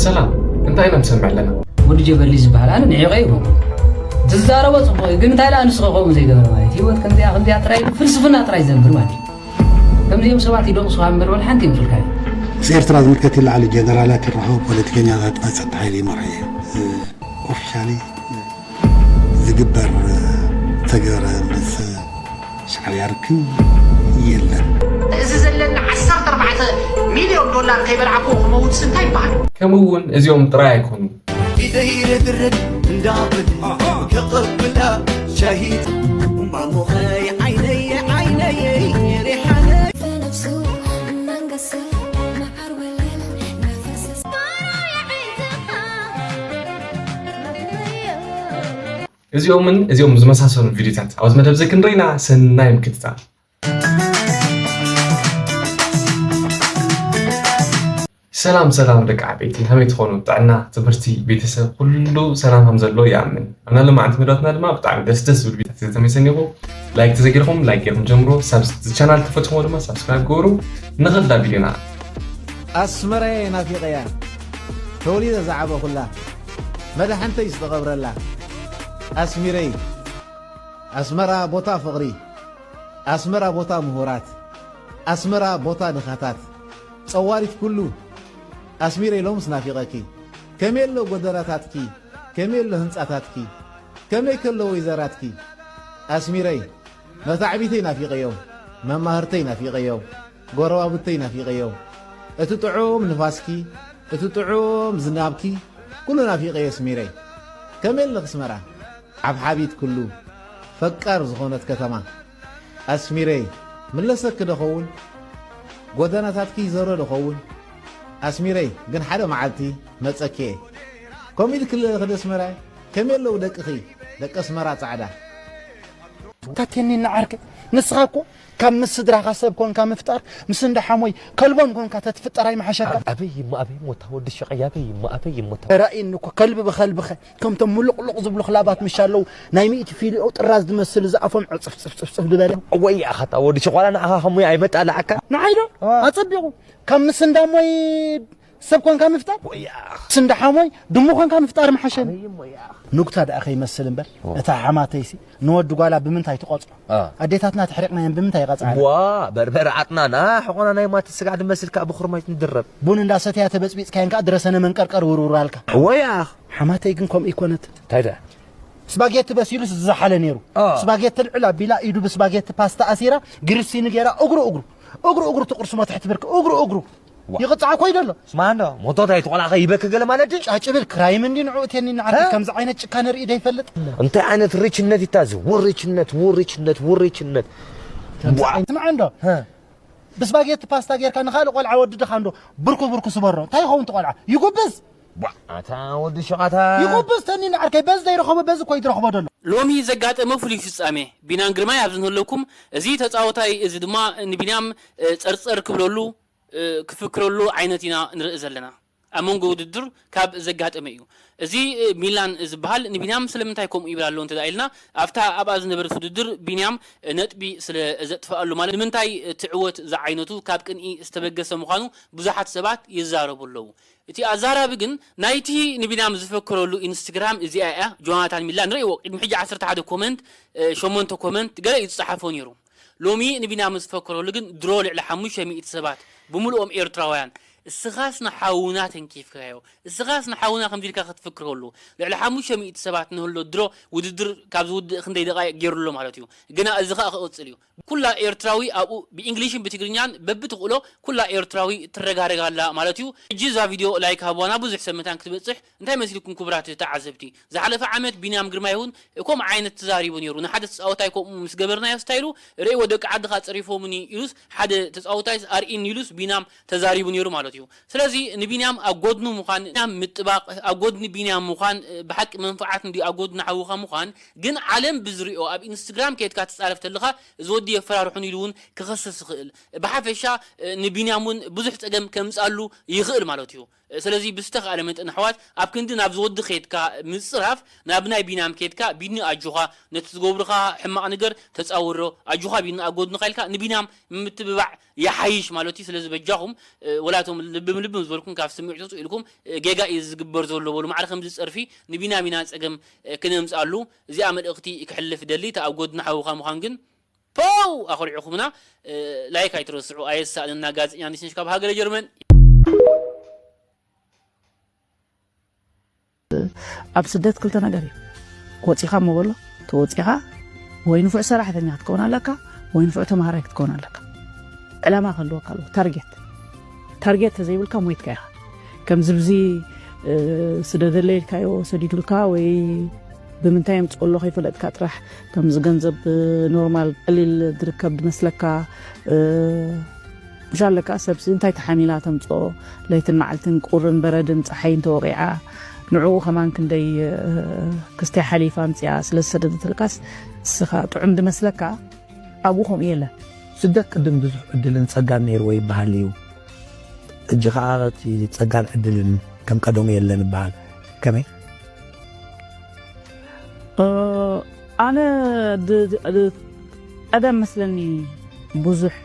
ሰላም፣ እንታይ ኢና ንሰምዕ ኣለና? ወዲ ጀበሊ ዝበሃል ኣነ ንዒቐ ይብሎ። ዝዛረቦ ጽቡቕ እዩ፣ ግን እንታይ ደኣ ንስኸ ከምኡ ዘይገበረ ማለት እዩ? ህይወት ከምዚኣ ከምዚኣ ጥራይ ፍልስፍና ጥራይ ዘንብር ማለት እዩ። ከምዚኦም ሰባት ይደቕሱኻ እምበር ወላ ሓንቲ ይምስልካ እዩ። ምስ ኤርትራ ዝምልከት ይለዓሉ ጀነራላት ይረኸቡ፣ ፖለቲከኛታት ናይ ጸጥታ ሓይሊ ይመርሑ እዮም። ኦፊሻሊ ዝግበር ተገረ ምስ ሻዕብያ ርክብ የለን። እዚ ዘለና ዓሰርተ ኣርባዕተ ሚልዮን ዶላር ከይበልዓኩ ክመውት እንታይ ይበሃል? ከምኡ እውን እዚኦም ጥራይ ኣይኮኑን። ኢደይ ርድርድ እንዳብል ከቕብላ ሻሂት እምባሞኸይ ዓይነየ ዓይነየ ሪሓነ እዚኦምን እዚኦም ዝመሳሰሉ ቪድዮታት ኣብዚ መደብ እዚ ክንርኢና ሰናይ ምክትታል። ሰላም ሰላም ደቂ ዓበይቲ፣ ከመይ ትኾኑ? ጥዕና፣ ትምህርቲ፣ ቤተሰብ ኩሉ ሰላም ከም ዘሎ ይኣምን። ኣብና ሎማዓንቲ መደባትና ድማ ብጣዕሚ ደስ ደስ ዝብል ቪድዮታት ዘተመሰኒኹ። ላይክ ተዘጊርኩም ላይክ ገይርኩም ጀምሮ። ሳብስ- ቻናል ተፈትሞ ድማ ሳብስክራይብ ገበሩ። ንኸዳ ቪድዮና። ኣስመራየ ናፊቐያ ተወሊደ ዝዓበኹላ መድሓንተይ ዝተቐብረላ ኣስሚረይ ኣስመራ ቦታ ፍቕሪ ኣስመራ ቦታ ምሁራት ኣስመራ ቦታ ድኻታት ጸዋሪት ኩሉ ኣስሚረይ ሎምስ ናፊቐኪ ከመይ ኣሎ ጎደናታትኪ ከመይ ኣሎ ህንጻታትኪ ከመይ ከሎ ወይዘራትኪ ኣስሚረይ መታዕቢተይ ናፊቐዮም መማህርተይ ናፊቐዮም ጎረባብተይ ናፊቐዮ እቲ ጥዑም ንፋስኪ እቲ ጥዑም ዝናብኪ ኩሉ ናፊቐዮ ኣስሚረይ ከመይ ኣለኺ ኣስመራ ሓብሓቢት ኩሉ ፈቃር ዝኾነት ከተማ ኣስሚረይ ምለሰኪ ዶ ኸውን ጎደናታትኪ ይዘሮ ዶ ኸውን ኣስሚረይ ግን ሓደ መዓልቲ መጸኪ እየ ከምኡ ኢልኪ ኣለኺ ዶ ኣስመራይ ከመይ ኣለዉ ደቅኺ ደቂ ኣስመራ ጻዕዳ ታቴኒ ንዓርከ ንስኻ እኮ ካብ ምስ ስድራኻ ሰብ ኮንካ ምፍጣር ምስ እንዳ ሓሞይ ከልቦም ኮንካ ተትፍጠር ኣይምሓሸካ። ኣበይ እሞ ኣበይ እሞ እታ ወዲ ሸቐይ ኣበይ እሞ ኣበይ እሞ እታ። ራእይኒ እኮ ከልቢ ብኸልብኸ ከምቶም ምሉቕሉቕ ዝብሉ ክላባት ምሽ ኣለዉ ናይ ሚእቲ ፊልኦ ጥራዝ ዝመስል ዝኣፎም ዕፅፍፅፍፅፍፅፍ ዝበለ። ወይ ኣኻ እታ ወዲ ሸቋላ ንዓኻ ከሙይ ኣይመጣልኣካ። ንዓይ ዶ ኣፀቢቑ ካብ ምስ እንዳ ሞይ ሰብ ኮንካ ምፍጣር ስንዳ ሓሞይ ድሙ ኮንካ ምፍጣር ምሓሸኒ ንጉታ ደኣ ከይመስል እምበር እታ ሓማተይሲ ንወዲ ጓላ ብምንታይ ትቆፅዖ ኣዴታትና ተሕሪቕናየን ብምንታይ ይቐፅዓና ዋ በርበረ ዓጥናና ሕቆና ናይ ማቲ ስጋዕ ድመስል ከዓ ብኹርማይት ንድረብ ቡን እንዳሰተያ ተበፅቢፅካየን ከዓ ድረሰነ መንቀርቀር ውርውር ኣልካ ወይ ኣኽ ሓማተይ ግን ከምኡ ይኮነት እንታይ ደ ስባጌቲ በሲሉስ ዝዘሓለ ነይሩ ስባጌቲ ልዕል ኣቢላ ኢዱ ብስባጌቲ ፓስታ ኣሲራ ግርሲኒ ገይራ እግሩ እግሩ እግሩ እግሩ ትቁርስሞ ትሕቲ ብርኪ እግሩ እግሩ ይቕጻዕ ኮይዶ ኣሎ። ስማንዶ ሞቶት ኣይትቆልዓ ከ ይበክ ገለ ማለት ድዩ? ጫጭብል ክራይም እንዲ ንዑ እቴኒ ንዓርክ ከምዚ ዓይነት ጭካነ ርኢ ደይፈልጥ። እንታይ ዓይነት ሪችነት ይታዚ ውሪችነት ውሪችነት ውሪችነት። ስምዓ እንዶ ብስባጌቲ ፓስታ ጌርካ ንኻልእ ቆልዓ ወዲ ድኻ እንዶ ብርኩ ብርኩ ስበሮ እንታይ ይኸውን ትቆልዓ ይጉብዝ። ኣታ ወዲ ሸቓታ ይጉብዝ ተኒ ንዓርከይ በዚ ዘይረኸቦ በዚ እኮ ይትረኽቦ ደሎ። ሎሚ ዘጋጠመ ፍሉይ ፍጻሜ ቢናን ግርማይ ኣብዚ ንህለኩም እዚ ተጻወታይ እዚ ድማ ንቢንያም ጸርጸር ክብለሉ ክፍክረሉ ዓይነት ኢና ንርኢ ዘለና። ኣብ መንጎ ውድድር ካብ ዘጋጠመ እዩ። እዚ ሚላን ዝበሃል ንቢንያም ስለምንታይ ከምኡ ይብል ኣሎ እንተ ኢልና ኣብታ ኣብኣ ዝነበረት ውድድር ቢንያም ነጥቢ ስለ ዘጥፍኣሉ ማለት ንምንታይ ትዕወት ዝዓይነቱ ካብ ቅንኢ ዝተበገሰ ምዃኑ ብዙሓት ሰባት ይዛረቡ ኣለዉ። እቲ ኣዛራቢ ግን ናይቲ ንቢንያም ዝፈከረሉ ኢንስትግራም እዚኣ እያ። ጆናታን ሚላ ንርእይዎ ቅድሚ ሕጂ ዓሰርተ ሓደ ኮመንት ሸሞንተ ኮመንት ገለ እዩ ዝጸሓፎ ነይሩ። ሎሚ ንቢንያም ዝፈከረሉ ግን ድሮ ልዕሊ ሓሙሽተ ሚእቲ ሰባት ብምልኦም ኤርትራውያን እስኻስ ንሓውና ተንኪፍካዮ እስኻስ ንሓውና ከምዚ ኢልካ ክትፍክር ከሎ ልዕሊ ሓሙሽተ ሚእቲ ሰባት ንህሎ ድሮ ውድድር ካብ ዝውድእ ክንደይ ደቃይቅ ገይሩ ኣሎ ማለት እዩ። ግና እዚ ኸኣ ክቕጽል እዩ። ኩላ ኤርትራዊ ኣብኡ ብእንግሊሽን ብትግርኛን በብትኽእሎ ኩላ ኤርትራዊ ትረጋረግ ኣላ ማለት እዩ። ሕጂ እዛ ቪድዮ ላይክ ሃብዋና ብዙሕ ሰብ መታን ክትበጽሕ እንታይ መሲልኩም ክቡራት ተዓዘብቲ? ዝሓለፈ ዓመት ቢንያም ግርማይ እውን ከምኡ ዓይነት ተዛሪቡ ነይሩ። ንሓደ ተጻወታይ ከምኡ ምስ ገበርናዮ ስታይሉ ርእይዎ ደቂ ዓድኻ ጸሪፎምኒ ኢሉስ ሓደ ተጻወታይስ ኣርኢኒ ኢሉስ ቢንያም ተዛሪቡ ነይሩ ማለት እዩ። ስለዚ ንቢንያም ኣብ ጎድኑ ምዃን ቢንያም ምጥባቕ ኣብ ጎድኒ ቢንያም ምዃን ብሓቂ መንፍዓት እንድዩ ኣብ ጎድኒ ሓውኻ ምዃን ግን ዓለም ብዝሪኦ ኣብ ኢንስትግራም ከይድካ ትጻረፍ ተለኻ እዚ ወዲ የፈራርሑኒ ኢሉ እውን ክኸስስ ይኽእል። ብሓፈሻ ንቢንያም እውን ብዙሕ ጸገም ከምጽኣሉ ይኽእል ማለት እዩ። ስለዚ ብዝተኻእለ መጠን ኣሕዋት ኣብ ክንዲ ናብ ዝወዲ ከድካ ምጽራፍ ናብ ናይ ቢናም ከድካ ቢኒ ኣጆኻ ነቲ ዝገብሩኻ ሕማቕ ነገር ተጻወሮ ኣጆኻ ቢኒ ኣጎድንኻ ኢልካ ንቢናም ምትብባዕ ይሓይሽ ማለት እዩ። ስለዚ በጃኹም ወላቶም ልብም ልብም ዝበልኩም ካብ ስምዒት ውጹእ ኢልኩም ጌጋ እዩ ዝግበር ዘሎ በሉ ማዕረ ከምዚ ጸርፊ ንቢናም ኢና ጸገም ክነምጻሉ እዚኣ መልእኽቲ ክሕልፍ ደሊ እቲ ኣብ ጎድኒ ሓውኻ ምዃን ግን ፖው ኣኹሪዕኹምና። ላይክ ኣይትረስዑ ኣየሳእንና። ጋዜጠኛ ንሽንሽ ካብ ሃገረ ጀርመን። ኣብ ስደት ክልተ ነገር እዩ። ወፂኻ እሞ በሎ ተወፂኻ ወይ ንፉዕ ሰራሕተኛ ክትከውን ኣለካ ወይ ንፉዕ ተምሃራይ ክትከውን ኣለካ። ዕላማ ክህልወካ ኣለዎ። ታርጌት ታርጌት ተዘይብልካ ሞይትካ ኢኻ። ከምዚ ብዚ ስደደለይ ኢልካዮ ሰዲዱልካ ወይ ብምንታይ የምፅኦ ኣሎ ከይፈለጥካ ጥራሕ ከምዚ ገንዘብ ኖርማል ቀሊል ዝርከብ ዝመስለካ ምሻለካ ሰብሲ እንታይ ተሓሚላ ተምፅኦ ለይትን መዓልትን ቁርን በረድን ፀሓይን ተወቂዓ ንዕኡ ከማን ክንደይ ክስታይ ሓሊፋ ኣምፅኣ ስለ ዝሰደደትልካስ እስኻ ጥዑም ዝመስለካ ኣብኡ ከምኡ የለን። ስደት ቅድም ብዙሕ ዕድልን ጸጋን ነይርዎ ይበሃል እዩ። ሕጂ ኸኣ እቲ ጸጋን ዕድልን ከም ቀደሙ የለን ይበሃል። ከመይ? ኣነ ቀደም መስለኒ ብዙሕ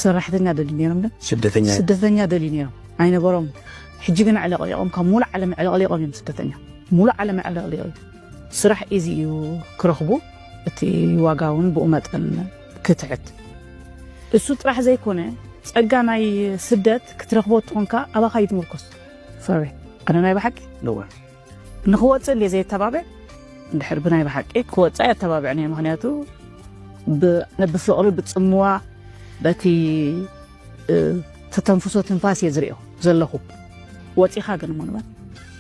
ሰራሕተኛ ደልዩ ነይሮም ግን ስደተኛ ስደተኛ ደልዩ ነይሮም ኣይነበሮም። ሕጂ ግን ዕለቕሊቖም ካብ ሙሉእ ዓለም ዕለቕሊቖም እዮም ስደተኛ ሙሉእ ዓለም ዕለቕሊቑ እዩ። ስራሕ ኢዚ እዩ ክረኽቡ፣ እቲ ዋጋ እውን ብኡ መጠን ክትሕት። እሱ ጥራሕ ዘይኮነ፣ ጸጋ ናይ ስደት ክትረኽቦ ትኾንካ ኣባኻ እዩ ትምርኮስ። ፈሪ ኣነ ናይ ብሓቂ ነዋ ንኽወጽእ እንድየ ዘየተባብዕ እንድሕር ብናይ ብሓቂ ክወጽእ ኣየተባብዕን እየ። ምኽንያቱ ብፍቕሪ ብጽምዋ በቲ ተተንፍሶ ትንፋስ እየ ዝሪኦ ዘለኹ። ወጺኻ ግን እሞ ንበል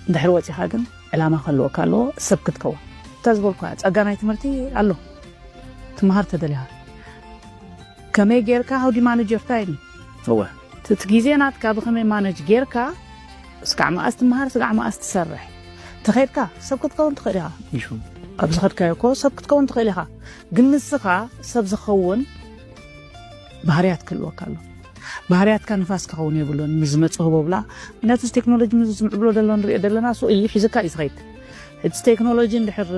እንድሕር ወጺኻ ግን ዕላማ ከለወካ ኣለዎ ሰብ ክትከውን እታ ዝበልኳ ጸጋ ናይ ትምህርቲ ኣሎ ትምሃር ተደሊኻ ከመይ ጌርካ how do you manage your time እወ እቲ ግዜ ናትካ ብኸመይ ማነጅ ጌርካ ስጋዕ መኣስ ትምሃር ስጋዕ መኣስ ትሰርሕ ተኸድካ ሰብ ክትከውን ትኽእል ኢኻ ኢሹ ኣብ ዝኸድካዮ እኮ ሰብ ክትከውን ትኽእል ኢኻ ግን ንስኻ ሰብ ዝኸውን ባህርያት ክህልወካ ኣሎ። ባህርያትካ ንፋስ ክኸውን የብሉን። ምስ ዝመጽእ ህቦብላ ምክንያቱ እዚ ቴክኖሎጂ ምስ ዝምዕብሎ ዘሎ ንሪኦ ዘለና ስኡ እዩ ሒዝካ እዩ ዝኸይድ። እቲ ቴክኖሎጂ እንድሕር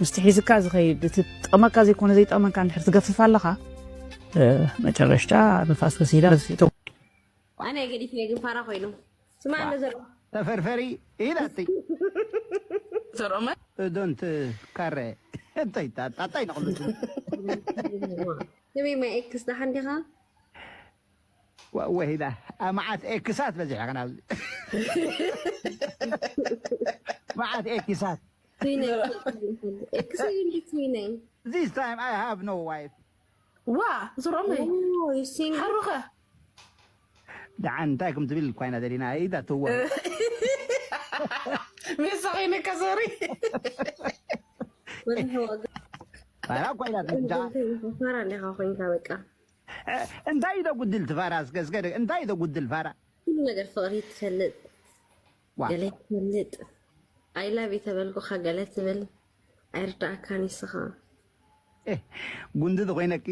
ምስቲ ሒዝካ ዝኸይድ እቲ ጠመካ ዘይኮነ ዘይጠመካ እንድሕር ትገፍፍ ኣለኻ መጨረሽታ ንፋስ ወሲዳ ኣነ ገዲፍ ግን ፋራ ኮይኑ ስማ እንደ ዘርኦ ተፈርፈሪ ኢላትይ ዘርኦመ እዶንት ካረ እንታይ ጣጣይ ንኽሉ ስሚ ማይ ኤክስ ደሓን ዲኻ ወሂዳ ኣብ መዓት ኤክሳት በዚሕካ ናብዚ መዓት ኤክሳት ትዊነይ ኤክስ እንዲ ትዊነይ This time I have no wife. ዋ ዝሮመይ ሓሩኸ ደሓን እንታይ ከም ትብል እኳ ኢና ደሊና ኢዳ ትወ ሜሳ ኮይነካ ሶሪ ፋራ እኳ ኢላ ትምዳ ፋራ እንዲኻ ኮይንካ በቃ እንታይ ኢዶ ጉድል ትፋራ እስከ እስከ እንታይ ኢዶ ጉድል ፋራ ኩሉ ነገር ፍቕሪ ትፈልጥ ገለ ትፈልጥ I love you ተበልኩኻ ገለ ትብል ኣይርዳእካን ይስኻ ጉንዲ ዝኾይነኪ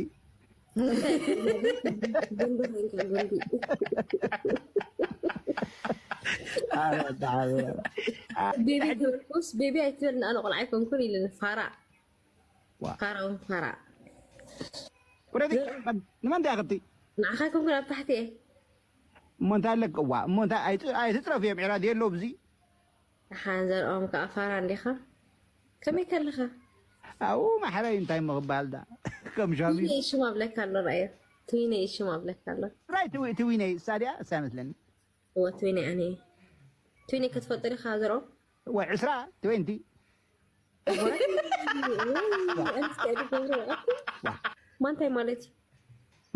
ቤቢ ተበልኩስ ቤቢ ኣይትበል ንኣነ ቆልዓ ኣይኮንኩን ኢለ ፋራ ፋራ ውን ፋራ ንመን ዲያ ክብቲ ንዓኻ ኣይኮንኩን ኣብ ታሕቲ እየ እሞ እንታይ ኣለክ እዋ እሞ እንታይ ኣይትፅረፍ እዮም ዕራድ የሎ ብዚ ደሓን ዘርኦም ከዓ ፋራ እንዲኻ ከመይ ከለኻ ኣው ማሕረይ እንታይ ምኽባል ዳ ከም ሻሚ ትዊነይ ሽም ኣብለካ ኣሎ ራእዮ ትዊነይ ሽም ኣብለካ ኣሎ ራይ ትዊነይ እሳ ድያ እሳ ይመስለኒ እወ ትዊነይ ኣነ እየ ትዊነይ ክትፈልጦ ዲኻ ዘርኦም እወ ዕስራ ትዌንቲ ማንታይ ማለት እዩ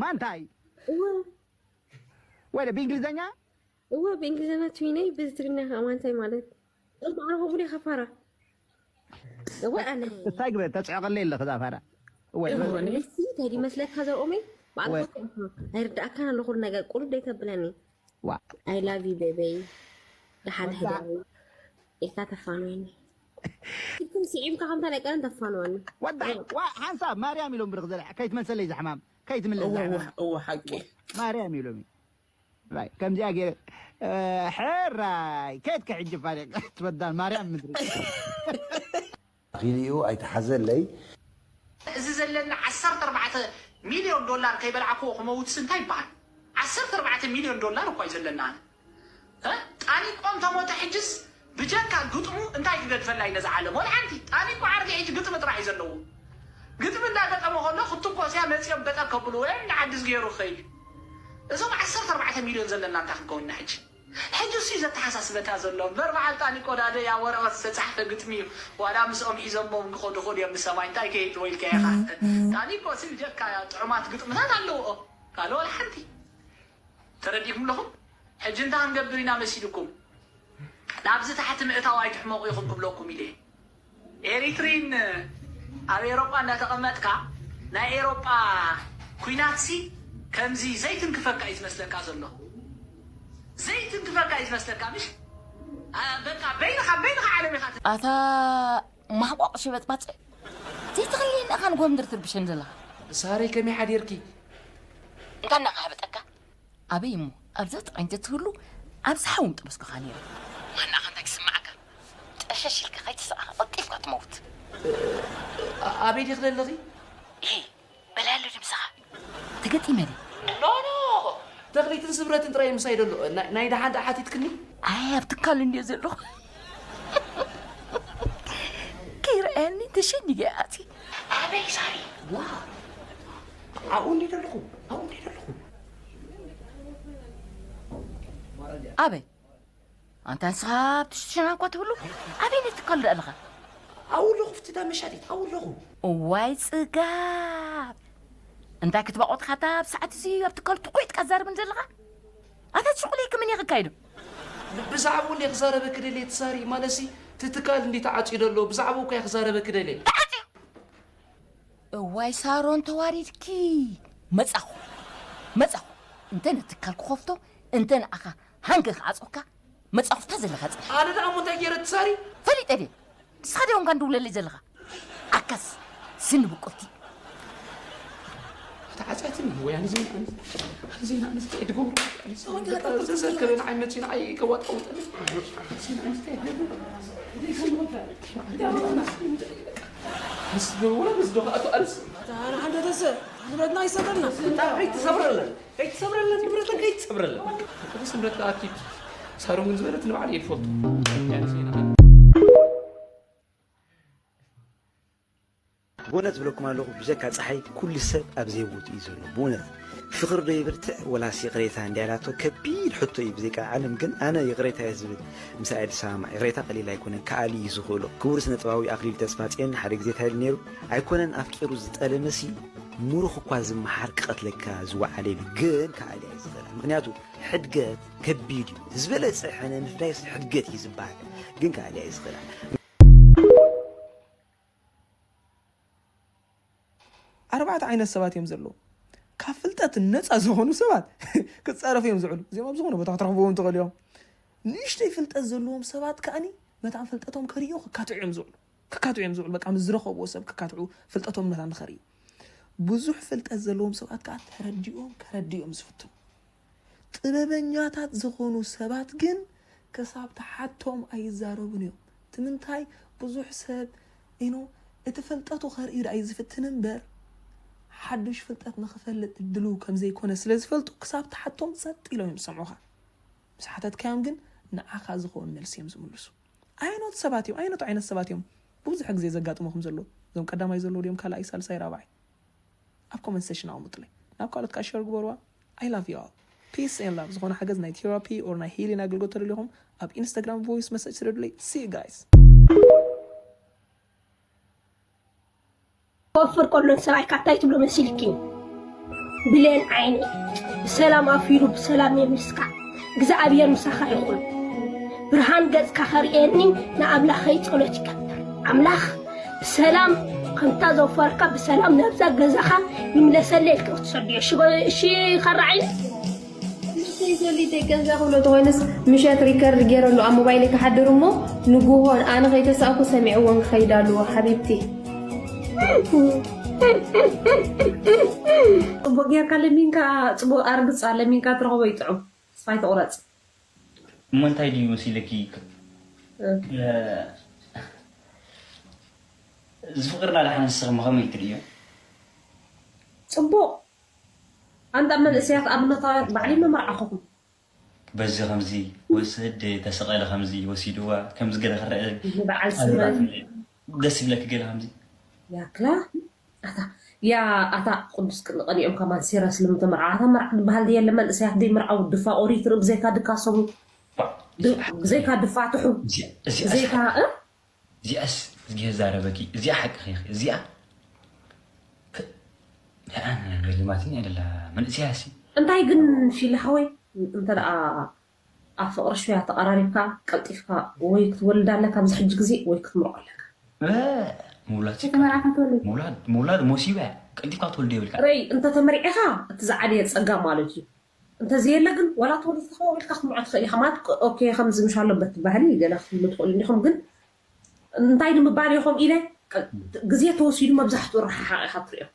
ማንታይ እወ ወደ ብእንግሊዝኛ እወ ብእንግሊዝኛ ትዊነይ ብዚ ትግርኛ ከዓ ማንታይ ማለት እሞ ኣነ ከምኡ ዲኻ ፋራ እወ ኣነ እንታይ ግበ ተፅዕቐለይ ኣለኺ እዛ ፋራ እወ እወ ንስ እንታይ ይመስለካ ዘርኦመይ ባዕልኻ እወ ትኾንካ ኣይርዳእካን ኣሎ ኩሉ ነገር ቁልፍ ደይተብለኒ ዋ I love you ቤበይ ደሓን ሕደሪ ኢልካ ተፋንወኒ ኢልኩም ስዒምካ ከምታ ናይ ቀደም ተፋንወኒ ወዳ ዋ ሓንሳብ ማርያም ኢሎም ብርኽ ዘለ ከይትመልሰለይ ዝሕማም ከይትምለስ እወ ዝሕማም እወ እወ ሓቂ ማርያም ኢሎም እዩ ሕራይ ከምዚኣ ገይረ፣ እ፣ ሕራይ ከድኪ ሕጂ ፋሪቕ ትበዳል ማርያም ምድሪ። ኺልኡ ኣይተሓዘለይ። እዚ ዘለና ዓሰርተ ኣርባዕተ ሚልዮን ዶላር ከይበላዕክዎ ክመውትስ እንታይ ይበሃል? ዓሰርተ ኣርባዕተ ሚልዮን ዶላር እኳ እዩ ዘለና። ኣነ እ? ጣኒቆ እንተሞተ ሕጅስ ብጀካ ግጥሙ እንታይ ክገድፈላ እዩ ነዛ ዓለም? ወላ ሓንቲ። ጣኒቆ ዓርኪ ሕጂ ግጥሚ ጥራሕ እዩ ዘለዎ። ግጥሚ እንዳገጠመ ከሎ ክትኮስያ መፂኦም በጠር ከብሉ ወይ ንዓዲ ዝገይሩ ክኸይድ እዩ። እዞም ዓሰርተ ኣርባዕተ ሚልዮን ዘለና እንታይ ክንከውን ኢና ሕጂ? ሕጂ እሱ እዩ ዘተሓሳስበካ ዘሎ እምበር በዓል ጣኒቆ ዳደ ያ ወረቐት ዝተፃሕፈ ግጥሚ እዩ። ዋላ ምስኦም ሒዞሞም ክኸዱ ክእሉ እዮም ንሰማይ እንታይ ከይድ ወይልካ ኢኻ። ጣኒቆ ሲ ብጀካ ጥዑማት ግጥምታት ኣለዎ ካልእ ወላ ሓንቲ። ተረዲእኩም ኣለኹም? ሕጂ እንታይ ክንገብር ኢና መሲልኩም? ናብዚ ታሕቲ ምእታው ኣይትሕመቑ ኢኹም ክብለኩም ኢለ። ኤሪትሪን ኣብ ኤሮጳ እንዳተቐመጥካ ናይ ኤሮጳ ኩናትሲ ከምዚ ዘይትንክፈካ እዩ ዝመስለካ ዘሎ። ዘይትንክፈካ እዩ ዝመስለካ ምሽ? ኣ፣ በቃ በይንኻ በይንኻ ዓለም ኢኻ። ኣታ ማሕቋቕ ሽበጥባጥ ዘይተኽልየኒ ኢኻ ንጎምድር ትርብሸን ዘለኻ። ሳረይ ከመይ ሓዲርኪ? እንታይ እናኻህበጠካ ኣበይ እሞ ኣብዛ ጥቓኝ ተትህሉ ኣብዚ ሓው ምጠበስኩኻ ነይረ። ማናኻ እንታይ ክስምዓካ? ጠሸሽ ኢልካ ከይትስኣኻ ቀልጢፍካ ትመውት። ኣበይ ዲኺ ዘለኺ? ይሄ በላያሉ ድምስኻ ተገጢመ ድየ? ኖ ኖ፣ ተኽሊትን ስምረትን ጥራይ ምሳይ ደሎ። ናይ ደሓን ደኣ ሓቲትክኒ? ኣይ ኣብ ትካል እንድየ ዘለኹ። ከይረኣየኒ ተሸኒገ ኣቲ ኣበይ ሳሪ? ዋ፣ ኣብኡ እንድየ ዘለኹ፣ ኣብኡ እንድየ ዘለኹ። ኣበይ ኣንታ ንስኻ ኣብቲ ሽና እኳ ትብሉ ኣበይ ነቲ ትካል ዶ ኣለኻ? ኣብኡ ኣለኹ ፍትዳ መሻጢት ኣብኡ ኣለኹ። እዋይ ጽጋብ እንታይ ክትባቆጥካ እታ ኣብ ሰዓት እዚ ኣብ ትካል ትኮይጥካ ዛርብን ዘለኻ? ኣታ ትሽቁል ከመን እየ ክካይዶ? ብዛዕባኡ እንደ ክዛረበ ክደልየ ትሳሪ ማለሲ ትትካል እንዲ ተዓፅዩ ደሎ ብዛዕባኡ እኳ ክዛረበ ክደልየ። እዋይ ሳሮን ተዋሪድኪ። መጻኹ መጻኹ እንተ ነትካል ክኸፍቶ እንተ ንኣኻ ሃንገ ክዓጾካ መጻኹፍታ ዘለኻ ጽንሕ። ኣነ ደኣ እሞ እንታይ ገይረ ትሳሪ? ፈሊጠ ድየ? ንስኻ ድዮም ጋን ድውለለይ ዘለኻ ኣካስ ስኒ ብቁልቲ። ተዓፅያትኒ ወይ ኣነ ዜና ኣነ ዜና ኣነ እንታይ ድገብሩ ዘዘከበ ንዓይ መፂ ንዓይ ከዋጣውጠኒ ዜና ኣነ እንታይ ድገብሩ ምስ ወላ ምስ ዶ ኣቶ ኣልስ ኣነ ሓደ ተሰ ንብረትና ይሰጠልና። ከይትሰብረለን ከይትሰብረለን ንብረተን ከይትሰብረለን። ቅዱስ ንብረት ኣኪድ ሳሮን ግን ዝበለት ንባዕሉ እየ ዝፈልጦ። ብእውነት ዝብለኩም ኣለኹ ብጀካ ፀሓይ ኩሉ ሰብ ኣብ ዘይቦትኡ እዩ ዘሎ። ብእውነት ፍቕሪ ዶ ይብርትዕ ወላስ ይቕሬታ እንድያ ኢላቶ ከቢድ ሕቶ እዩ። ብዘይ ቃል ዓለም ግን ኣነ ይቕሬታ እየ ዝብል። ምሳይ ድሰማማዕ ይቕሬታ ቀሊል ኣይኮነን። ክኣሊ እዩ ዝኽእሎ። ክቡር ስነ ጥበባዊ ኣኽሊሉ ተስፋጽዮን ሓደ ግዜ እንታይ ኢሉ ነይሩ? ኣይኮነን ኣፍቂሩ ዝጠለመሲ ምሩኽ እኳ ዝመሓር ክቐትለካ ዝወዓለ ኢሉ ግን ክኣሊ ኣይዝኽእላ። ምኽንያቱ ሕድገት ከቢድ እዩ። ዝበለጸ ሕነ ምፍዳይስ ሕድገት እዩ ዝበሃል። ግን ክኣሊ ኣይዝኽእላ። ኣርባዕተ ዓይነት ሰባት እዮም ዘለዉ። ካብ ፍልጠት ነፃ ዝኾኑ ሰባት ክፃረፉ እዮም ዝውዕሉ። እዚኦም ኣብ ዝኾነ ቦታ ክትረኽብዎም ትኽእሉ እዮም። ንእሽተይ ፍልጠት ዘለዎም ሰባት ከኣኒ መታን ፍልጠቶም ከርእዩ ክካትዑ እዮም ዝውዕሉ። ክካትዑ እዮም ዝውዕሉ። በቃ ምስ ዝረኸብዎ ሰብ ክካትዑ ፍልጠቶም መታን ንኸርእዩ። ብዙሕ ፍልጠት ዘለዎም ሰባት ከዓ ተረዲኦም ከረድዮም ዝፍትኑ። ጥበበኛታት ዝኾኑ ሰባት ግን ክሳብ ትሓቶም ኣይዛረቡን እዮም። እቲ ምንታይ ብዙሕ ሰብ ኢኖ እቲ ፍልጠቱ ከርእዩ ደኣ እዩ ዝፍትን እምበር ሓዱሽ ፍልጠት ንኽፈልጥ ድልው ከም ዘይኮነ ስለ ዝፈልጡ ክሳብ ትሓቶም ጸጥ ኢሎም እዮም ዝሰምዑኻ። ምስ ሓተትካዮም ግን ንዓኻ ዝኸውን መልሲ እዮም ዝምልሱ። ኣይኖት ሰባት እዮም፣ ኣይኖት ዓይነት ሰባት እዮም ብዙሕ ግዜ ዘጋጥሞኹም ዘሎ። እዞም ቀዳማይ ዘለዉ ድዮም ካልኣይ፣ ሳልሳይ፣ ራብዓይ ኣብ ኮመንት ሴሽን ኣቐምጡለይ። ናብ ካልኦት ከዓ ሸር ግበርዋ። I love you all. Peace and love። ዝኾነ ሓገዝ ናይ ቴራፒ or ናይ ሂሊን ኣገልግሎት ተደሊኹም ኣብ ኢንስታግራም ቮይስ መሰጅ ስደዱለይ። See you guys። ክወፍር ከሎ ንሰብኣይካ እንታይ ትብሎ መሲልኪ? ብሌን ዓይነይ ብሰላም ኣፊሩ ብሰላም የምልስካ። እግዚኣብሔር ምሳኻ ይኹን። ብርሃን ገጽካ ከርእየኒ ንኣምላኸይ ጸሎት ይገብር። ኣምላኽ ብሰላም ከምታ ዘውፈርካ ብሰላም ናብዛ ገዛኻ ይምለሰለይ ኢልካ ክትሰድዮ። እሺ ጎ-፣ እሺ ካራ ዓይነይ? ዘሊተይ ገዛ ክብሎ ተኾይኑስ ምሸት ሪከርድ ገይረሉ ኣብ ሞባይለይ ክሓድር እሞ ንጉሆ ኣነ ከይተሳእኩ ሰሚዕዎን ክኸይድ ኣለዎ ሓቢብቲ። ጽቡቅ ጌርካ ለሚንካ ጽቡቅ ኣርግጻ ለሚንካ ትረኽቦ ይጥዑም። ተስፋ ኣይትቑረፂ። እሞ እንታይ ድዩ መሲለኪ? እ። እ፣ እዚ ፍቕርና ደሓን ንስኽሞ ከመይ ትርእዮ? ፅቡቕ። ኣንታ መንእሰያት ኣብነታውያን ባዕሊ መመርዓኹኹም። በዚ ከምዚ ወስድ ተሰቐለ ከምዚ ወሲድዋ ከምዚ ገለ ክረአ በዓል ስመ ደስ ይብለኪ ገለ ከምዚ? ያክላ ኣታ ያ ኣታ ቅዱስ ቅንቐኒኦም ከማን ሲረስ ልምተመርዓ ኣታ መርዓ ዝበሃል የለ መንእሰያት ደይ መርዓው ድፋ ኦሪት ርኢ ብዘይካ ድካሰቡ ብዘይካ ድፋትሑ እዚኣ- እዚኣ ብዘይካ እ? እዚኣስ እዚኣ ዛረበኪ እዚኣ ሓቂ ኺ እዚኣ ክ- ደኣ ገሊማትኒ ኣይደላ መንእሰያ ሲ እንታይ ግን ፊል ሓወይ እንተ ደኣ ኣብ ፍቕሪ ሽያ ተቐራሪብካ ቀልጢፍካ ወይ ክትወልድ ኣለካ ኣብዚ ሕጂ ግዜ ወይ ክትምርዖ ኣለካ እ፣ ምውላድ ሲ- ከተመርዓኻ ትወልድ ምውላድ ምውላድ ሞሲባ እያ ቀልጢፍካ ትወልዶ የብልካ ረይ እንተተመሪዕኻ እቲ ዝዓለየ ጸጋ ማለት እዩ እንተዘየለ ግን ዋላ ተወሊድካ ኢልካ ክትምርዖ ትኽእል ኢኻ ማለት ኦኬ ከምዚ ምሽ ኣሎ በት ባህሊ ገለ ክትብሉ ትኽእሉ እንዲኹም ግን እንታይ ንምባል ኢኹም ኢለ ግዜ ተወሲዱ መብዛሕትኡ ረሓሓቕ ኢኻ ትሪኦ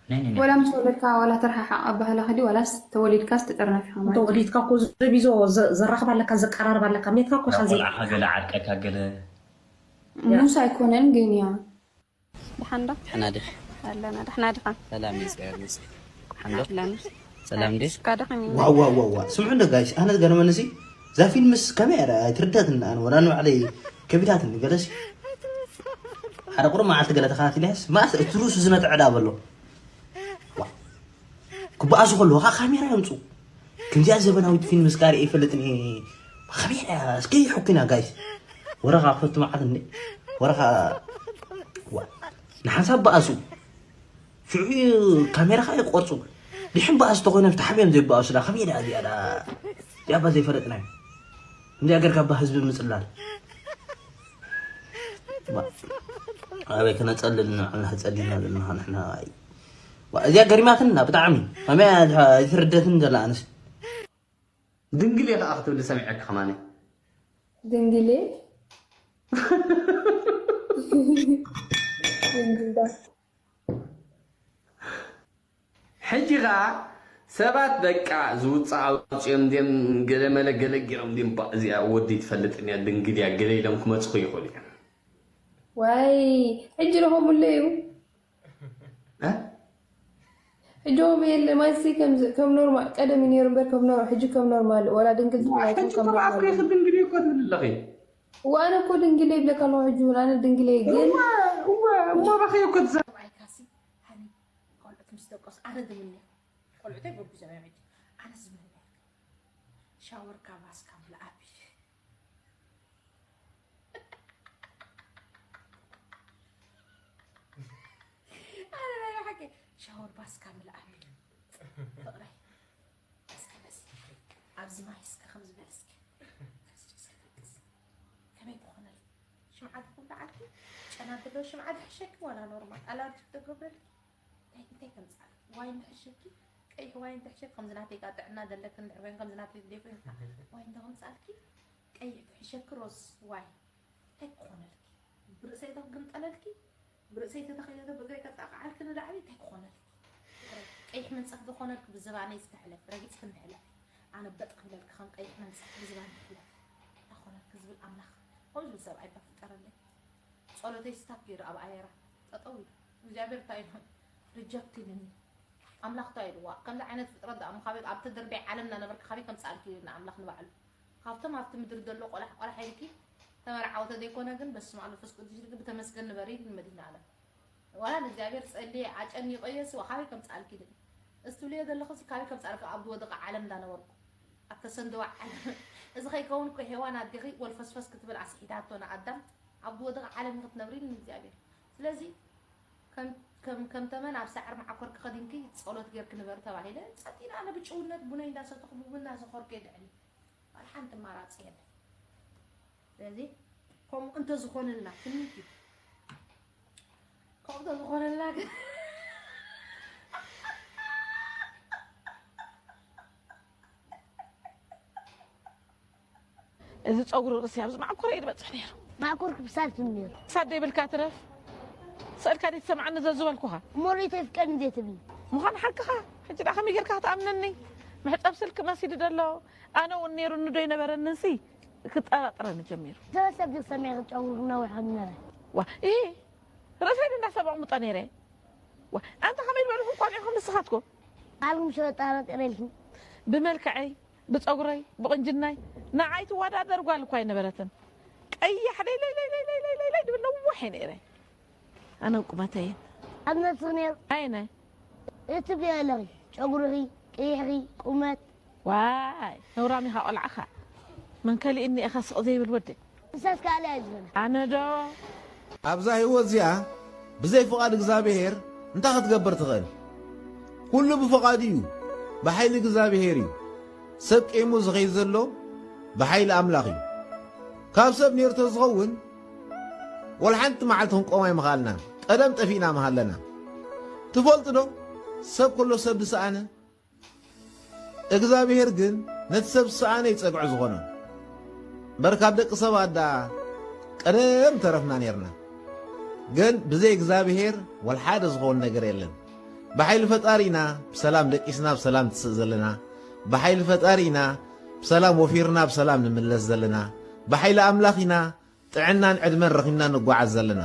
ናይ ናይ ናይ ወላ ምስ ወለድካ ዋላ ተረሓሓቕ ኣባህላ ክዲ ዋላስ ተወሊድካስ ትጥርነፍ ኢኻ ማለት ተወሊድካ እኮ ዘቢዞ ዘራኽብ ኣለካ ዘቀራርብ ኣለካ ሜትካ እኮ ኢኻ ዘይ ቆልዓኻ ገለ ዓርቀካ ገለ ሙስ ኣይኮነን ግን ያ ደሓን ዶ ደሕና ዲኺ? ኣለና ደሕና ዲኻ ሰላም እዩ እግዚኣብሔር ይመስገን። ደሓን ዶ? ኣለና ሰላም ዲኺ? እስካ ደኸም እዩ ዋው ዋው ዋው ዋው። ስምዑ እንዶ ጋይስ ኣነ ዝገርመኒ ሲ እዛ ፊልምስ ከመይ እያ ኣይትርደትኒ ኣነ ወላ ንባዕለይ ከቢዳትኒ ገለሲ ሓደ ቁሩብ መዓልቲ ገለ ተኸታቲለያስ ማስ እቲ ሩስ ዝነጥዐዳ በሎ ዋው። ክበኣሱ ከለዉ ከዓ ካሜራ የምፁ ከምዚኣ ዘበናዊት ፊልም እስካ ርኢ ይፈልጥን እየ ካሜራ እስከ ይሕኩና ጋይስ ወረኻ ክፈቱ መዓት እንዴ ወረኻ ዋው። ንሓንሳብ በኣሱ ሽዑ ካሜራ ከዓ ይቆርፁ ድሕን በኣስ ተኮይኖም ተሓቢኦም ዘይበኣሱ ዳ ከመይ ዳ እዚኣ ዳ እዚኣ ባ ዘይፈለጥናዮ እንዚኣ ገርካ ባ ህዝቢ ምፅላል ኣበይ ክነፀልል ንባዕልና ተፀሊልና ዘለና ንሕና እዚኣ ገሪማትና ብጣዕሚ ከመይ ኣይትርደትን ዘላ ኣንስ ድንግል እየ ከዓ ክትብል ሰሚዐ ከማነ ድንግሌ ድንግልዳ ሕጂ ከዓ ሰባት በቃ ዝውፅእ ኣውፅኦም ድም ገለመለ ገለ ገይሮም ድም እዚኣ ወዲ ትፈልጥን እያ ድንግል እያ ገለ ኢሎም ክመፅኹ ይኽእሉ እዮም ዋይ ሕጂ ረኸብሉ እዩ እ? ሕጂ ኦም የለ ማይሲ ከም ኖርማል ቀደም እዩ ነይሩ እምበር ከም ኖር ሕጂ ከም ኖርማል ወላ ድንግል ናይቶም ሕጂ ከም ተባዕትኮ ኖርማል ይኽእል ድንግል እኮ ትብል ኣለኺ ዋነ እኮ ድንግል ይብለካ ኣለኹ ሕጂ እውን ኣነ ድንግል እየ ግን እሞ ባኸ እኮ ትዘ ሰብኣይካሲ ሃኒ ቆልዑት ምስ ደቀሱ ኣነ ዝምነ ቆልዑተይ ጎቢዞም እዮም ሕጂ ኣነ ዝምነ ሻወር ካባስ ካብ ብልኣቢ ኣነ ናይ ሓቂ ሻወር ባስ ካብ ምልኣቢ ፍቕረይ እስከ መሲ ኣብዚ ማይ እስከ ከም ዝበል እስከ ከመይ ክኾነል ሽምዓ ትኹን ዓዲ ጨና ድሎ ሽምዓ ትሕሸኪ ዋላ ኖርማል ኣላርጂ ትገብረልኪ እንታይ እንታይ ከምፃል ዋይን ትሕሸኪ ቀይሕ ዋይን ትሕሸኪ ከምዚ ናተይ ጋ ጥዕና ዘለክን ድሕር ወይን ከምዚ ናተይ ዝደይ ኮይንካ ዋይን ተምፃልኪ ቀይሕ ትሕሸኪ ሮዝ ዋይን እንታይ ክኾነልኪ ብርእሰይ ተግምጠለልኪ ብርእሰይ ተተኺለ ብእግረይ ከጣቕዓልኪ ንላዕሊ እንታይ ክኾነልኪ ቀይሕ መንፀፍ ዝኾነልኪ ብዝባነይ ዝተሕለፍ ረጊፅክን ትሕለፍ ኣነ በጥ ክብለልኪ ከም ቀይሕ መንፀፍ ብዝባን ትሕለፍ እንታይ ክኾነልኪ ዝብል ኣምላኽ ከምዚ ዝብል ሰብኣይ ባፍጠረለይ ጸሎተይ ስታፕ ገይሩ ኣብ ኣየራ ጠጠው ኢሉ እግዚኣብሔር እንታይ ኢሉ ሪጀክት ኢሉኒ ኣምላኽ እንታይ ኢልዋ ከምዚ ዓይነት ፍጥረት ደኣ ምኻበይ ኣብቲ ድርበይ ዓለም እናነበርካ ካበይ ከምፅኣልኪ ኢሉኒ ኣምላኽ ንባዕሉ ካብቶም ኣብቲ ምድሪ ዘሎ ቆላሕ ቆላሕ ኢልኪ ተመርዓወተ ዘይኮነ ግን በስመ ኣብ መንፈስ ቅዱስ ኢልኪ ብተመስገን ንበሪ ኢሉኒ መድህን ዓለም ዋላ ንእግዚኣብሔር ፀልየ ዓጨኒ ይቆየሲ ካበይ ከምፅኣልኪ ኢሉኒ እዚ ትብልዮ ዘለኽሲ ካበይ ከምፅኣልኪ ኣብ ዝወደቐ ዓለም እንዳነበርኩ ኣብ ተሰንደወ ዓለም እዚ ከይከውን እኮ ሄዋን ኣዴኺ ወልፈስፈስ ክትብል ኣስሒታቶ ንኣዳም ኣብ ዝወደቐ ዓለም ክትነብሪ ኢሉኒ እግዚኣብሔር ስለዚ ከም ከም ከም ተመን ኣብ ሳዕሪ መዓኮር ክኸዲንኪ ጸሎት ጌርኪ ንበሪ ተባሂለ ጸጥ ኢለ ኣነ ብጭውነት ቡነይ እንዳሰተኹ ቡን እንዳሰኸርኩ የድዕል ዋላ ሓንቲ ኣማራጺ የለን ስለዚ ከምኡ እንተዝኾነልና ትምኒት እዩ ከምኡ እንተዝኾነልና ግን እዚ ፀጉሪ ርእሲ ኣብዚ ማዕኮር እዩ ዝበፅሕ ነይሩ። ማዕኮር ክሳድ ትም ነይሩ። ክሳድ ዘይብልካ ትረፍ። ስእልካ ደይ ትሰምዓኒ ዘዝበልኩኻ። እሞ ርእይቶ ይፍቀድኒ ዘይትብሊ። ምዃን ሓቅኻ። ሕጂ ደኣ ከመይ ጌርካ ክትኣምነኒ? መሕጸብ ስልኪ መሲሉ ደሎ። ኣነ እውን ነይሩኒ ዶ ኣይነበረንን ሲ ክጠራጥረኒ ጀሚሩ። ሰበሰብ ድግ ሰሚዐ ክጨውር ነዊሕ ነበረ። ዋ እ ርእሰይ እንዳሰበቕምጦ ነይረ። ዋ ኣንታ ከመይ ዝበልኹም ቆልዑኹም ንስኻትኩም? ኣልኩም ሽሮ ጠራጢረ ኢልኩም። ብመልክዐይ ብፀጉረይ ብቕንጅናይ ንዓይ ትወዳደር ጓል እኳ ኣይነበረትን። ቀያሕ ለይለይለይለይለይለይ ድብል ነዋሕ እየ ነይረ። ኣነ ቁመተይን ኣብ ነብስኽ ነይሩ ኣይነ እቲ ብየለኺ ጨጉርኺ ቅይሕኺ ቁመት ዋይ ነውራም ኢኻ ቆልዓኻ መን ከሊእኒ ኢኻ ስቕ ዘይብል ወዲ ንሳስ ካልእ እያ ዝብል ኣነ ዶ ኣብዛ ህይወት እዚኣ ብዘይ ፍቓድ እግዚኣብሔር እንታይ ክትገብር ትኽእል? ኩሉ ብፍቓዱ እዩ፣ ብሓይሊ እግዚኣብሔር እዩ። ሰብ ቂሙ ዝኸይድ ዘሎ ብሓይሊ ኣምላኽ እዩ። ካብ ሰብ ነይሩ ተዝኸውን ወላ ሓንቲ መዓልቲ ክንቆም ኣይምኽኣልናን። ቀደም ጠፊእና ምሃለና። ትፈልጡ ዶ? ሰብ ከሎ ሰብ ዝሰኣነ እግዚኣብሔር ግን ነቲ ሰብ ዝሰኣነ እዩ ጸግዒ ዝኾኖ። እምበር ካብ ደቂ ሰባት ደኣ ቀደም ተረፍና ነይርና። ግን ብዘይ እግዚኣብሔር ወላ ሓደ ዝኸውን ነገር የለን። ብሓይሊ ፈጣሪ ኢና ብሰላም ደቂስና ብሰላም ንስእ ዘለና። ብሓይሊ ፈጣሪ ኢና ብሰላም ወፊርና ብሰላም ንምለስ ዘለና። ብሓይሊ ኣምላኽ ኢና ጥዕናን ዕድመን ረኺብና ንጓዓዝ ዘለና።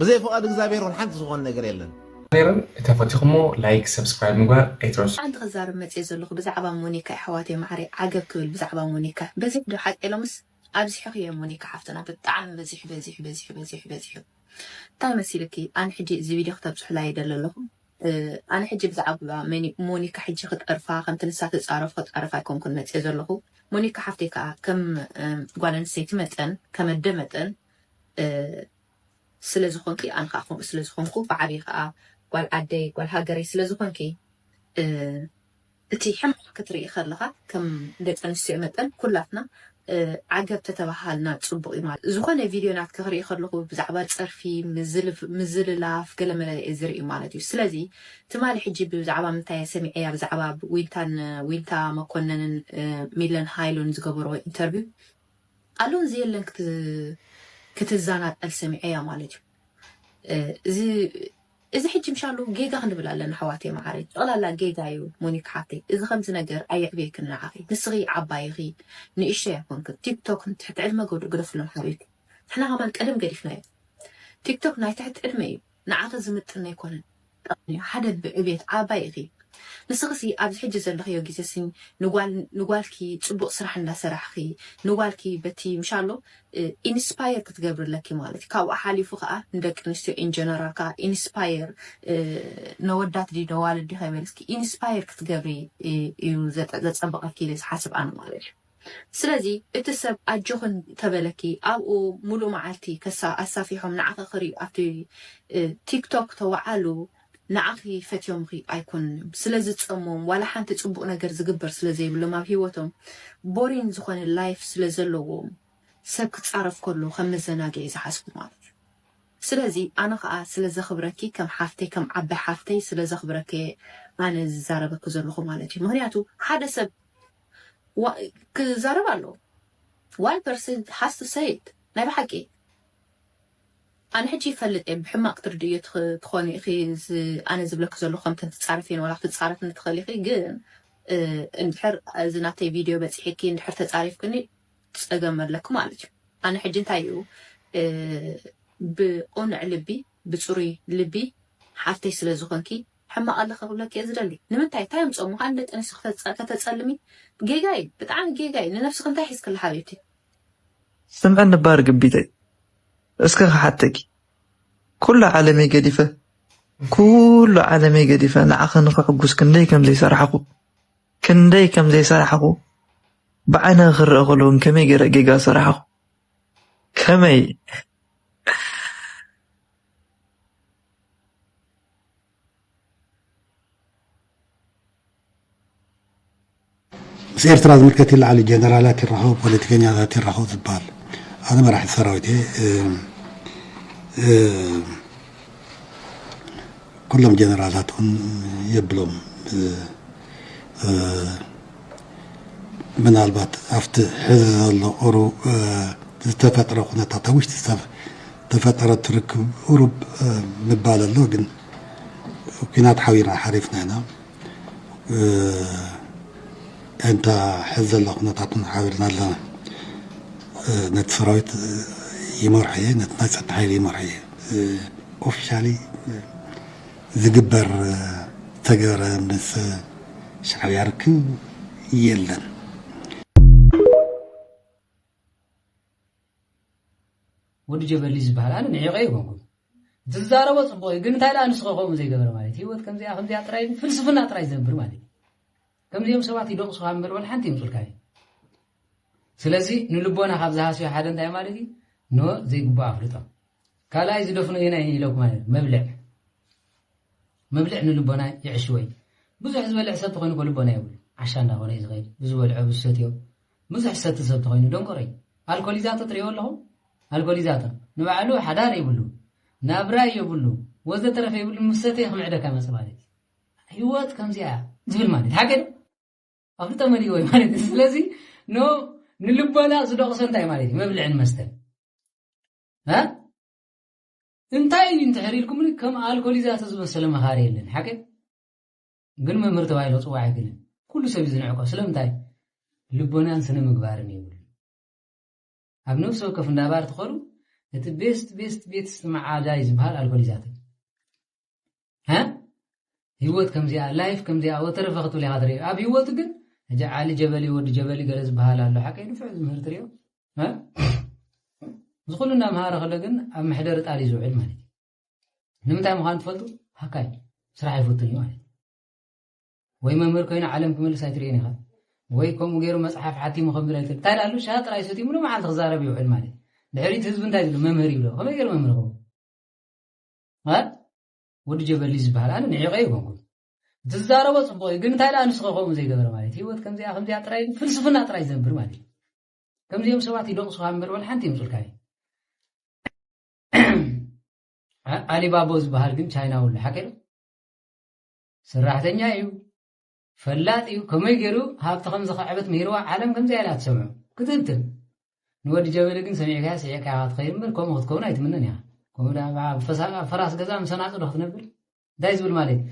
ብዘይ ፍቓድ እግዚኣብሔር ወላ ሓንቲ ዝኾነ ነገር የለን። ነይረን ተፈቲኹሞ ላይክ ሰብስክራይብ ምግባር ኣይትረሱ። ሓንቲ ክዛረብ መፅየ ዘለኹ ብዛዕባ ሞኒካ ኣሕዋተይ ማዕረይ ዓገብ ክብል ብዛዕባ ሞኒካ በዚሕ ዶ ሓቂ ኢሎምስ ኣብዚሕኽዮ ሞኒካ ሓፍትና ብጣዕሚ በዚሕ በዚሕ በዚሕ በዚሕ በዚሑ እንታይ መሲልኪ ኣነ ሕጂ እዚ ቪድዮ ክተብፅሑላ ይደሊ ኣለኹ ኣነ ሕጂ ብዛዕባ ሞኒካ ሕጂ ክጠርፋ ከምቲ ንሳ ትፃረፍ ክፃረፍ ኣይኮንኩን መፅየ ዘለኹ ሞኒካ ሓፍተይ ከዓ ከም ጓል ኣንስተይቲ መጠን ከም ኣደ መጠን ስለ ዝኾንኪ ኣነ ከዓ ከምኡ ስለ ዝኾንኩ ብዓብዪ ከዓ ጓል ዓደይ ጓል ሃገረይ ስለ ዝኾንኪ እቲ ሕማቕ ክትርኢ ከለኻ ከም ደቂ ኣንስትዮ መጠን ኩላትና ዓገብ ተተባሃልና ፅቡቕ እዩ ማለት ዝኾነ ቪድዮ ናትኪ ክርኢ ከለኹ ብዛዕባ ፀርፊ ምዝልላፍ ገለመለ እየ ዝርኢ ማለት እዩ ስለዚ ትማሊ ሕጂ ብዛዕባ ምንታይ እየ ሰሚዐያ ብዛዕባ ዊንታን ዊንታ መኮነንን ሚለን ሃይሉን ዝገበርዎ ኢንተርቪው ኣሎን ዘየለን ክትዛናጠል ሰሚዐያ ማለት እዩ እዚ ሕጂ ምሻሉ ጌጋ ክንብል ኣለና ኣሕዋተይ መዓረይ ጠቕላላ ጌጋ እዩ ሞኒካ ሓፍተይ እዚ ከምዚ ነገር ኣየዕብየክን ንዓኺ ንስኺ ዓባይ ኢኺ ንእሽተይ ኣይኮንክን ቲክቶክ ንትሕቲ ዕድመ ግደፍሎም ሓቢብቲ ንሕና ከማን ቀደም ገዲፍናዮ ቲክቶክ ናይ ትሕቲ ዕድመ እዩ ንዓኺ ዝምጥን ኣይኮነን ጠቕሚ ሓደ ብዕብየት ዓባይ ኢኺ ንስኽሲ ኣብዚ ሕጂ ዘለኽዮ ግዜሲ ንጓልኪ ፅቡቕ ስራሕ እንዳሰራሕኺ ንጓልኪ በቲ ምሻሎ ኢንስፓየር ክትገብሪ ኣለኪ ማለት እዩ ካብኡ ሓሊፉ ከዓ ንደቂ ኣንስትዮ ኢንጀነራል ከዓ ኢንስፓየር ነወዳት ዲ ነዋልድ ዲ ከይበልስኪ ኢንስፓየር ክትገብሪ እዩ ዘፀበቐኪ ኢለ ዝሓስብ ኣነ ማለት እዩ ስለዚ እቲ ሰብ ኣጆኽን ተበለኪ ኣብኡ ሙሉእ መዓልቲ ከሳ ኣሳፊሖም ንዓኺ ክርእዩ ኣብቲ ቲክቶክ ተወዓሉ ንዓኺ ፈትዮምኺ ኣይኮኑን እዮም ስለ ዝፀሞም ዋላ ሓንቲ ፅቡቕ ነገር ዝግበር ስለ ዘይብሎም ኣብ ሂወቶም ቦሪን ዝኾነ ላይፍ ስለ ዘለዎም ሰብ ክፃረፍ ከሎ ከም መዘናግዒ ዝሓስቡ ማለት እዩ ስለዚ ኣነ ከዓ ስለ ዘኽብረኪ ከም ሓፍተይ ከም ዓባይ ሓፍተይ ስለ ዘኽብረኪ ኣነ ዝዛረበኪ ዘለኹ ማለት እዩ ምክንያቱ ሓደ ሰብ ክዛረብ ኣለዎ one person has to say it ናይ ብሓቂ ኣነ ሕጂ ይፈልጥ እየ ብሕማቅ ትርድእዮ ትኾኒ ኢኺ ኣነ ዝብለኪ ዘለኹ ከምተን ትፃረፍ እየን ዋላ ክትፃረፍ ንትኽእል ኢኺ ግን እንድሕር እዚ ናተይ ቪድዮ በፂሒኪ እንድሕር ተፃሪፍክኒ ፀገም ኣለኪ ማለት እዩ ኣነ ሕጂ እንታይ እዩ ብቁኑዕ ልቢ ብፅሩይ ልቢ ሓፍተይ ስለ ዝኾንኪ ሕማቕ ኣለኺ ክብለኪ እየ ዝደሊ ንምንታይ እንታይ እዮም ፆሙ ሓደ ደቂ ኣንስትዮ ከተፀ- ከተፀልሚ ጌጋ እዩ ብጣዕሚ ጌጋ እዩ ንነብስኺ እንታይ ሒዝክላ ሓቢብቲ ስምዕኒ እባ ርግቢተይ እስከ ክሓተኪ ኩሉ ዓለመይ ገዲፈ ኩሉ ዓለመይ ገዲፈ ንዓኺ ንኽሕጉስ ክንደይ ከም ዘይሰራሕኹ ክንደይ ከም ዘይሰራሕኹ ብዓይንኺ ክረአ ከሎ እውን ከመይ ገይረ ጌጋ ዝሰራሕኹ ከመይ ምስ ኤርትራ ዝምልከት ይለዓሉ ጀነራላት ይራኸቡ ፖለቲከኛታት ይራኸቡ ዝበሃል ኣነ መራሒ ሰራዊት እየ ኩሎም ጀነራላት እውን የብሎም ምናልባት ኣብቲ ሕዚ ዘሎ ቁሩብ ዝተፈጥረ ኩነታት ኣብ ውሽጢ ዝተፈጠረ ትርክብ ቁሩብ ምባል ኣሎ ግን ኩናት ሓቢርና ሓሪፍና ኢና እንታ ሕዚ ዘሎ ኩነታት ሓቢርና ኣለና። ነቲ ሰራዊት ይመርሖ እየ፣ ነቲ ናይ ጸጥታ ሓይሊ ይመርሖ እየ። ኦፊሻሊ ዝግበር ተገረ ምስ ሻዕብያ ርክብ የለን። ወዲ ጀበሊ ዝበሃል ኣነ ንዒቐ ይኮንኩ። ትዛረቦ ጽቡቕ እዩ፣ ግን እንታይ ደኣ ንስኸ ከምኡ ዘይገበረ ማለት ህይወት ከምዚኣ ከምዚኣ ጥራይ ፍልስፍና ጥራይ ዘንብር ማለት እዩ። ከምዚኦም ሰባት ይደቕሱ ካብ ምበር ወላ ሓንቲ ይምጹልካ እዩ። ስለዚ ንልቦና ካብ ዝሃስዮ ሓደ እንታይ ማለት እዩ? ኖ ዘይግባእ ኣፍልጦ። ካልኣይ ዝደፍኖ የናይ ኢለኩ ማለት እዩ። መብልዕ መብልዕ ንልቦና ይዕሽወይ። ብዙሕ ዝበልዕ ሰብ ተኾይኑ እኮ ልቦና የብሉ። ዓሻ እንዳኾነ እዩ ዝኸይድ። ብዝበልዖ ብዝሰትዮ ብዙሕ ዝሰቲ ሰብ ተኾይኑ ደንቆሮ እዩ። ኣልኮሊዛቶ ትሪእዎ ኣለኹም? ኣልኮሊዛቶ ንባዕሉ ሓዳር የብሉ፣ ናብራ የብሉ፣ ወዘተረፈ የብሉ። ምስ ሰተየ ክምዕደካ መጽእ ማለት እዩ። ህይወት ከምዚኣ እያ ዝብል ማለት ሓቂ ዶ? ኣፍልጦ መሊእዎ እዩ ማለት እዩ። ስለዚ ኖ ንልቦና ዝደቕሶ እንታይ ማለት እዩ? መብልዕን መስተን እ እንታይ እዩ እንድሕር ኢልኩምኒ ከም ኣልኮሊዛቶ ዝመሰለ መኻሪ የለን። ሓቂ ግን መምህር ተባሂሉ ክፅዋዕ ኣይክእልን። ኩሉ ሰብ እዩ ዝንዕቆ። ስለምንታይ? ልቦናን ስነ ምግባርን የብሉ። ኣብ ነፍሲ ወከፍ እንዳባር ትኸዱ እቲ ቤስት ቤስት ቤስት መዓዳይ ዝበሃል ኣልኮሊዛቶ እዩ። እ ህይወት ከምዚኣ ላይፍ ከምዚኣ ወተረፈ ክትብል ኢኻ ትርኢ። ኣብ ህይወቱ ግን ሕጂ ዓሊ ጀበሊ ወዲ ጀበሊ ገለ ዝበሃል ኣሎ። ሓቂ ንፍዕ ዝምህር ትሪኦ እ እዚ ኩሉ እናምሃረ ከሎ ግን ኣብ መሕደሪ ጣል እዩ ዝውዕል ማለት እዩ። ንምንታይ ምዃኑ ትፈልጡ? ሃካይ ስራሕ ኣይፈቱን እዩ ማለት እዩ። ወይ መምህር ኮይኑ ዓለም ክመልስ ኣይትርእን ኢኻ፣ ወይ ከምኡ ገይሩ መፅሓፍ ሓቲሙ ከም ዝረአ እንታይ ዳሉ ሻ ጥራይ ሰትዩ ሙሉ መዓልቲ ክዛረብ ይውዕል ማለት እዩ። ድሕሪት ህዝቢ እንታይ ዝብል መምህር ይብሎ? ከመይ ገይሩ መምህር ይኸውን? እ ወዲ ጀበሊ ዝበሃል ኣነ ንዒቐ ይኮንኩ። ትዛረቦ ጽቡቕ እዩ፣ ግን እንታይ ደኣ ንስኸ ከምኡ ዘይገበረ ማለት ህይወት ከምዚኣ ከምዚኣ ጥራይ ፍልስፍና ጥራይ ዘንብር ማለት እዩ። ከምዚኦም ሰባት ይደቕሱ ካብ ምበር ወላ ሓንቲ ይምጹልካ እዩ። አ- ኣሊባቦ ዝበሃል ግን ቻይናዊ ኣሎ ሓቂ ዶ? ሰራሕተኛ እዩ፣ ፈላጥ እዩ። ከመይ ገይሩ ሃብቲ ከም ዝኸዕበት ምሂርዋ ዓለም ከምዚኣ ኢላ ትሰምዖ ክትብትብ። ንወዲ ጀበሊ ግን ሰሚዕካያ ስዒርካያ ክትኸይድ እምበር ከምኡ ክትከውን ኣይትምነን ኢኻ። ከምኡ ደኣ ኣብ ፈሳ- ኣብ ፈራስ ገዛ ምስ ኣናጹ ዶ ክትነብር? እንታይ ዝብል ማለት እዩ?